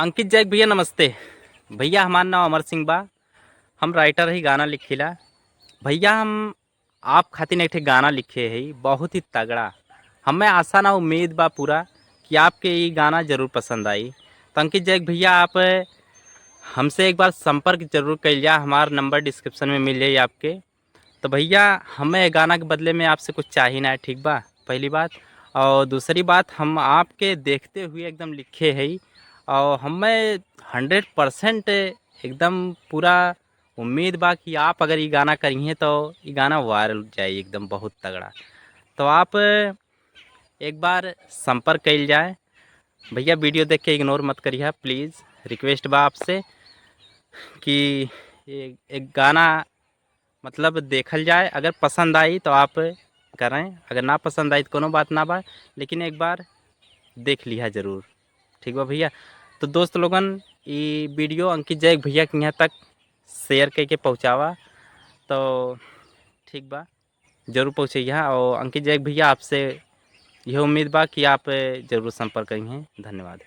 Ankit Jack भैया नमस्ते। भैया हमार नाम अमर सिंह बा, हम राइटर ही, गाना लिखिला। भैया हम आप खातिर एक ठे गाना लिखे है बहुत ही तगड़ा। हमें आशा ना उम्मीद बा पूरा कि आपके ये गाना ज़रूर पसंद आई। तो अंकित जैक भैया आप हमसे एक बार संपर्क जरूर कर जा, हमार नंबर डिस्क्रिप्शन में मिल जाई आपके। तो भैया हमें गाना के बदले में आपसे कुछ चाहिए ना है, ठीक बा, पहली बात। और दूसरी बात, हम आपके देखते हुए एकदम लिखे है और हमें 100% एकदम पूरा उम्मीद बा कि आप अगर ये गाना करिए तो ये गाना वायरल जाए एकदम बहुत तगड़ा। तो आप एक बार संपर्क कइल जाए भैया। वीडियो देख के इग्नोर मत करिए प्लीज़, रिक्वेस्ट बा आपसे कि ये एक गाना मतलब देखल जाए। अगर पसंद आई तो आप करें, अगर ना पसंद आई तो कोनो बात ना बा, लेकिन एक बार देख लिहा ज़रूर, ठीक बा भैया। तो दोस्त लोगन ये वीडियो अंकित जैक भैया के यहाँ तक शेयर करके पहुँचावा, तो ठीक बा, ज़रूर पहुँचैया। और अंकित जैक भैया आपसे यह उम्मीद बा कि आप ज़रूर संपर्क करिहें। धन्यवाद।